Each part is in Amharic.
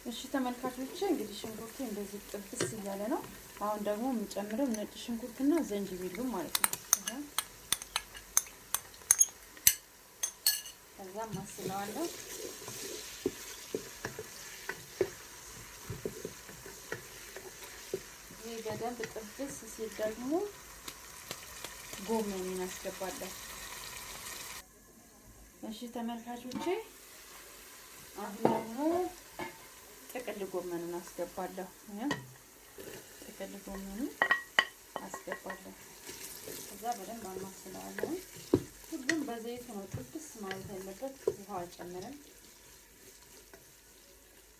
እሺ ተመልካቾቼ እንግዲህ ሽንኩርቱ እንደዚህ ጥብስ እያለ ነው። አሁን ደግሞ የምጨምረው ነጭ ሽንኩርትና ዘንጅቢሉ ማለት ነው። ከዛ ማስለዋለሁ። ይህ በደንብ ጥብስ ሲል ደግሞ ጎመኑን አስገባለሁ። እሺ ተመልካቾቼ አሁን ደግሞ ጥቅል ጎመኑን አስገባለሁ። ጥቅል ጎመኑን አስገባለሁ። ከዛ በደንብ አማስለዋለሁ። ሁሉም በዘይቱ ነው ጥብስ ማለት ያለበት፣ ውሃ አልጨምርም።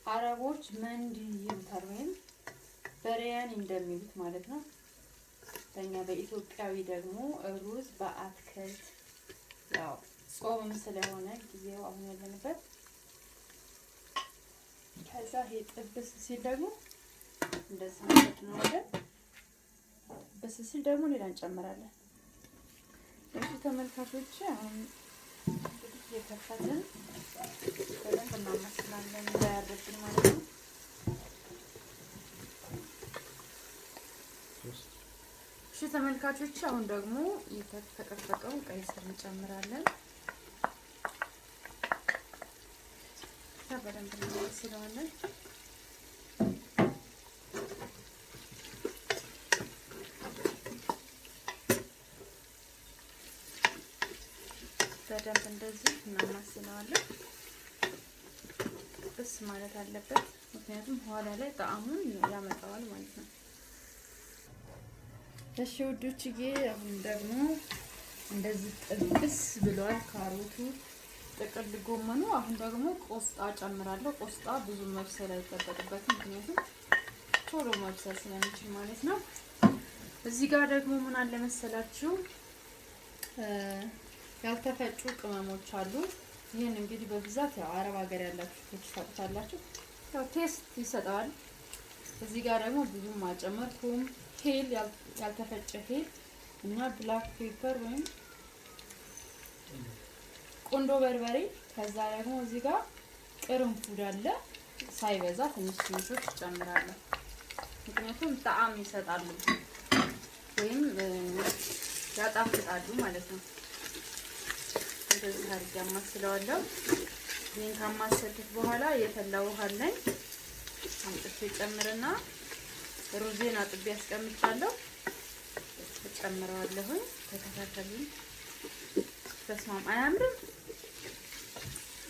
አረቦች መንዲ ይሉታል ወይም በሪያኒ እንደሚሉት ማለት ነው። በእኛ በኢትዮጵያዊ ደግሞ ሩዝ በአትክልት ያው ጾምም ስለሆነ ጊዜው አሁን ያለንበት። ከዛ ይሄ ጥብስ ሲል ደግሞ እንደዚህ ማለት ነው አይደል? ጥብስ ሲል ደግሞ ሌላ እንጨምራለን። እሺ ተመልካቾች አሁን እንግዲህ እየከፈትን በደንብ እናማስላለን እንዳያርብን ማለት ነው። እሺ ተመልካቾች አሁን ደግሞ የተፈቀፈቀውን ቀይ ስር እንጨምራለን። በደንብ እናማስለዋለን። በደንብ እንደዚህ እናማስለዋለን። ጥብስ ማለት አለበት፣ ምክንያቱም ኋላ ላይ ጣዕሙን ያመጣዋል ማለት ነው። እሺ ውዶችዬ አሁን ደግሞ እንደዚህ ጥብስ ብሏል ካሮቱ፣ ጥቅል ጎመኑ። አሁን ደግሞ ቆስጣ ጨምራለሁ። ቆስጣ ብዙ መብሰል አይጠበቅበትም፣ ምክንያቱም ቶሎ መብሰል ስለሚችል ማለት ነው። እዚህ ጋር ደግሞ ምን አለ መሰላችሁ ያልተፈጩ ቅመሞች አሉ። ይህን እንግዲህ በብዛት ያው አረብ ሀገር ያላችሁ ታውቁታላችሁ። ያው taste ይሰጠዋል። እዚህ ጋር ደግሞ ብዙም አልጨመርኩም። هيل ያልተፈጨ هيل እና black pepper ወይም ቁንዶ በርበሬ። ከዛ ደግሞ እዚህ ጋር ቅርንፉድ አለ። ሳይበዛ ትንሽ ትንሾች እጨምራለሁ፣ ምክንያቱም ጣዕም ይሰጣሉ ወይም ያጣፍጣሉ ማለት ነው። እንደዚህ አድርጌ አማስለዋለሁ። ይህን ካማሰልኩት በኋላ የፈላ ውሃ አለኝ አምጥቼ ጨምርና ሩዜን አጥቤ አስቀምጫለሁ፣ እጨምረዋለሁኝ። ተከታተሉኝ። በስመ አብ አያምርም?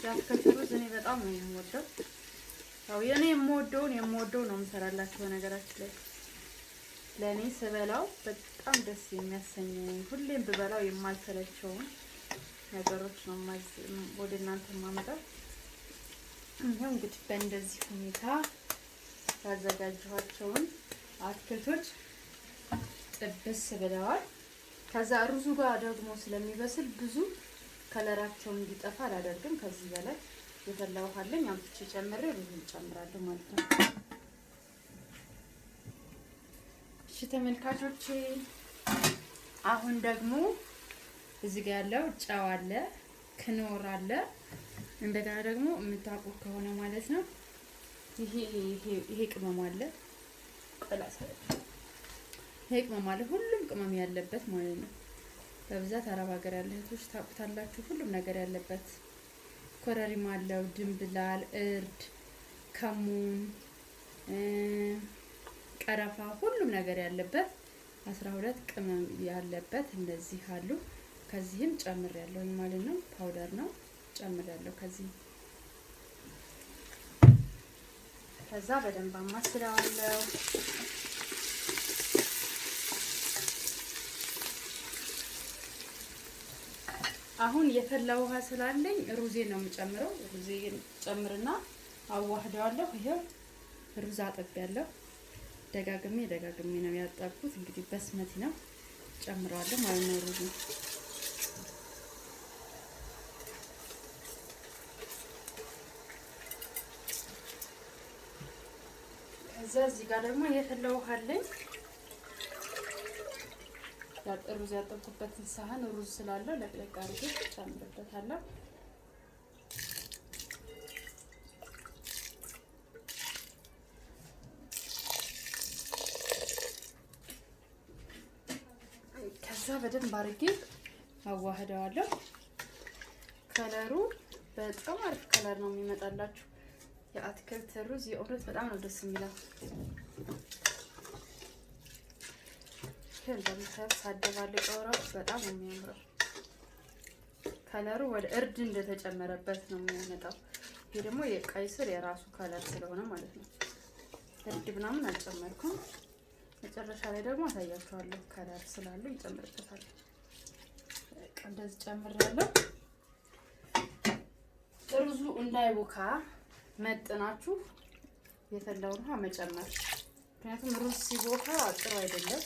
የአትክልት ሩዝ እኔ በጣም ነው የምወደው። ያው የኔ የምወደውን የምወደው ነው የምሰራላችሁ። ነገራችን ላይ ለእኔ ስበላው በጣም ደስ የሚያሰኘኝ ሁሌም ብበላው የማልሰለቸውን ነገሮች ነው ወደ እናንተ የማመጣው። ይኸው እንግዲህ በእንደዚህ ሁኔታ ያዘጋጀኋቸውን አትክልቶች ጥብስ ብለዋል። ከዛ ሩዙ ጋር ደግሞ ስለሚበስል ብዙ ከለራቸውን እንዲጠፋ አላደርግም። ከዚህ በላይ የፈላ ውሃ አለኝ አምጥቼ ጨምሬ ሩዙን እጨምራለሁ ማለት ነው። እሺ ተመልካቾቼ አሁን ደግሞ እዚህ ጋር ያለው ጨው አለ፣ ክኖር አለ። እንደገና ደግሞ የምታውቁት ከሆነ ማለት ነው ይሄ ቅመም አለ። ይሄ ቅመም አለ፣ ሁሉም ቅመም ያለበት ማለት ነው። በብዛት አረብ ሀገር ያለ እህቶች ታውቁታላችሁ። ሁሉም ነገር ያለበት ኮረሪማ አለው፣ ድንብላል፣ እርድ፣ ከሙን፣ ቀረፋ፣ ሁሉም ነገር ያለበት 12 ቅመም ያለበት እንደዚህ አሉ። ከዚህም ጨምር ያለው ማለት ነው። powder ነው ጨምር ያለው ከዚህ። ከዛ በደንብ አማስለዋለሁ። አሁን የፈላ ውሃ ስላለኝ ሩዜ ነው የምጨምረው። ሩዜን ጨምርና አዋህደዋለሁ። ይሄው ሩዝ አጥቤያለሁ። ደጋግሜ ደጋግሜ ነው ያጠብኩት። እንግዲህ በስመቲ ነው ጨምረዋለሁ ማለት ነው ሩዙ። ከዛ እዚህ ጋር ደግሞ የፈላ ውሃ አለኝ። ሩዝ ያጠብኩበትን ሳህን ሩዝ ስላለው ለቅለቅ አድርጌ ጨምርበታለሁ። ከዛ በደንብ አድርጌ አዋህደዋለሁ። Color ኡ በጣም አሪፍ color ነው የሚመጣላችሁ። የአትክልት ሩዝ የእውነት በጣም ነው ደስ የሚለው። እንደምታዩት ሳደባልቀው እራሱ በጣም ነው የሚያምረው። Color ኡ ወደ እርድ እንደተጨመረበት ነው የሚያመጣው። ይሄ ደግሞ የቀይ ስር የራሱ color ስለሆነ ማለት ነው። እርድ ምናምን አልጨመርኩም። መጨረሻ ላይ ደግሞ አሳያችኋለሁ። Color ስላለው ይጨምርበታል። በቃ እንደዚህ ጨምሬያለሁ። ሩዙ እንዳይቦካ መጥናችሁ የፈላውን ውሃ መጨመር። ምክንያቱም ሩዝ ሲቦካ ጥሩ አይደለም።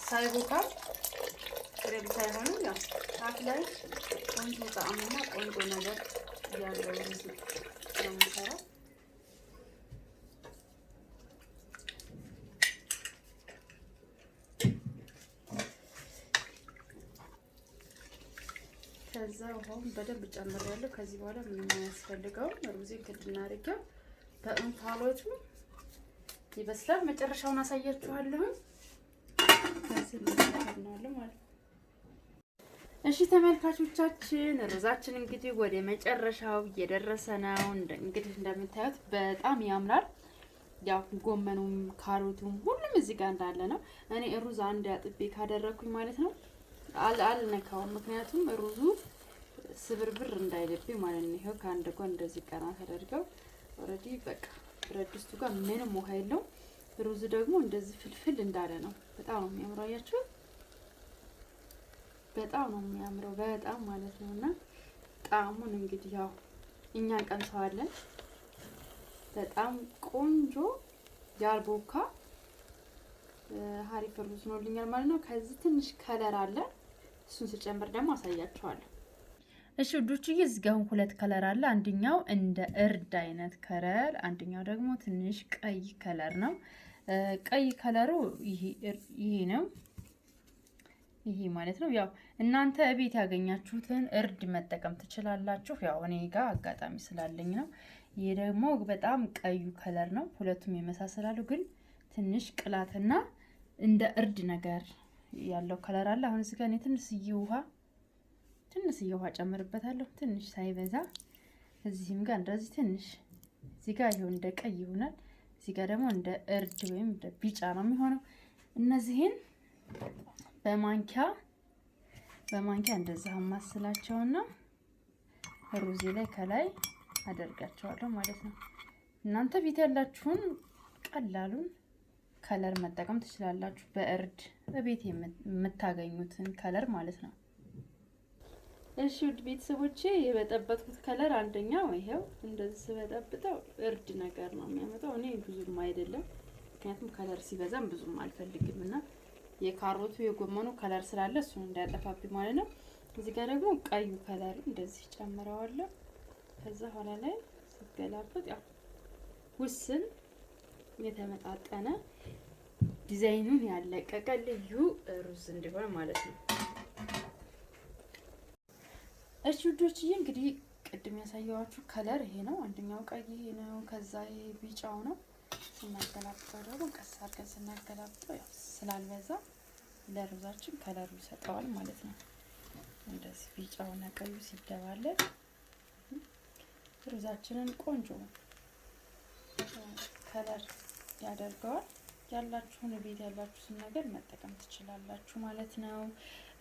ሳይቦካ ጥሬ ሳይሆንም ያው አፍ ላይ ቆንጆ ጣዕምና ቆንጆ ነገር ያለው ሩዝ ነው የምሰራው። ከዛ ውሃውን በደንብ ጨምሬያለሁ። ከዚህ በኋላ ምንም አያስፈልገውም። ሩዜን ክድና አድርጌው በእንፋሎቱ ይበስላል። መጨረሻውን አሳያችኋለሁ። ከዚህ ነው ማለት ነው። እሺ ተመልካቾቻችን ሩዛችን እንግዲህ ወደ መጨረሻው እየደረሰ ነው። እንግዲህ እንደምታዩት በጣም ያምራል። ያው ጎመኑም ካሮቱም ሁሉም እዚህ ጋር እንዳለ ነው። እኔ ሩዝ አንድ አጥቤ ካደረኩኝ ማለት ነው አልነካውም። ምክንያቱም ሩዙ ስብርብር እንዳይልብኝ ማለት ነው። ይኸው ከአንድ ጎን እንደዚህ ቀና ተደርገው already በቃ ብረት ድስቱ ጋር ምንም ውሃ የለውም። ሩዙ ደግሞ እንደዚህ ፍልፍል እንዳለ ነው። በጣም ነው የሚያምረው። አያችሁ፣ በጣም ነው የሚያምረው፣ በጣም ማለት ነው። እና ጣዕሙን እንግዲህ ያው እኛ እንቀምሰዋለን። በጣም ቆንጆ ያልቦካ ሀሪፍ ሩዝ ሆኖልኛል ማለት ነው። ከዚህ ትንሽ color አለ፣ እሱን ስጨምር ደግሞ አሳያችኋለሁ። እሺ ውዶችዬ፣ እዚህ ጋር አሁን ሁለት color አለ። አንደኛው እንደ እርድ አይነት color፣ አንደኛው ደግሞ ትንሽ ቀይ color ነው። ቀይ color ኡ ይሄ ነው፣ ይሄ ማለት ነው። ያው እናንተ እቤት ያገኛችሁትን እርድ መጠቀም ትችላላችሁ። ያው እኔ ጋር አጋጣሚ ስላለኝ ነው። ይሄ ደግሞ በጣም ቀዩ color ነው። ሁለቱም ይመሳሰላሉ፣ ግን ትንሽ ቅላትና እንደ እርድ ነገር ያለው color አለ። አሁን እዚህ ጋር እኔ ትንሽዬ ውሃ ጨምርበታለሁ፣ ትንሽ ሳይበዛ። እዚህም ጋር እንደዚህ ትንሽ፣ እዚህ ጋር ይኸው እንደ ቀይ ይሆናል። እዚህ ጋር ደግሞ እንደ እርድ ወይም እንደ ቢጫ ነው የሚሆነው። እነዚህን በማንኪያ እንደዛ አማስላቸውና ሩዜ ላይ ከላይ አደርጋቸዋለሁ ማለት ነው። እናንተ ቤት ያላችሁን ቀላሉን color መጠቀም ትችላላችሁ። በእርድ በቤት የምታገኙትን color ማለት ነው። እሺ ውድ ቤተሰቦቼ የበጠበጥኩት color አንደኛው ይሄው እንደዚህ ስበጠብጠው እርድ ነገር ነው የሚያመጣው። እኔ ብዙም አይደለም፣ ምክንያቱም color ሲበዛም ብዙም አልፈልግም እና የካሮቱ የጎመኑ color ስላለ እሱን እንዳያጠፋብኝ ማለት ነው። እዚህ ጋር ደግሞ ቀዩ color እንደዚህ ጨምረዋለሁ። ከዛ ኋላ ላይ ስገላበጥ ያው ውስን የተመጣጠነ ዲዛይኑን ያለቀቀ ልዩ ሩዝ እንዲሆን ማለት ነው። እሺ ውዶችዬ እንግዲህ ቅድም ያሳየኋችሁ color ይሄ ነው። አንደኛው ቀይ ይሄ ነው። ከዛ ይሄ ቢጫው ነው። ስናገላብጠው ደግሞ ቀስ አድርገን ስናገላብጠው ያው ስላልበዛ ለሩዛችን color ኡ ይሰጠዋል ማለት ነው። እንደዚህ ቢጫውና ቀዩ ሲደባለቅ ሩዛችንን ቆንጆ color ያደርገዋል። ያላችሁን ቤት ያላችሁትን ነገር መጠቀም ትችላላችሁ ማለት ነው።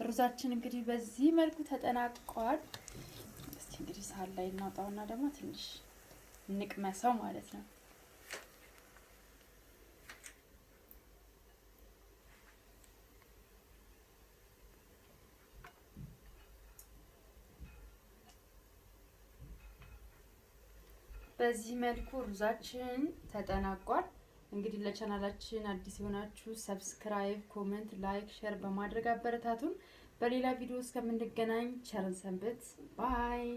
ሩዛችን እንግዲህ በዚህ መልኩ ተጠናቋል። እስቲ እንግዲህ ሳህን ላይ እናውጣውና ደግሞ ትንሽ እንቅመሰው ማለት ነው። በዚህ መልኩ ሩዛችን ተጠናቋል። እንግዲህ ለቻናላችን አዲስ የሆናችሁ subscribe፣ comment፣ like፣ share በማድረግ አበረታቱን። በሌላ ቪዲዮ እስከምንገናኝ ቸር እንሰንብት። Bye።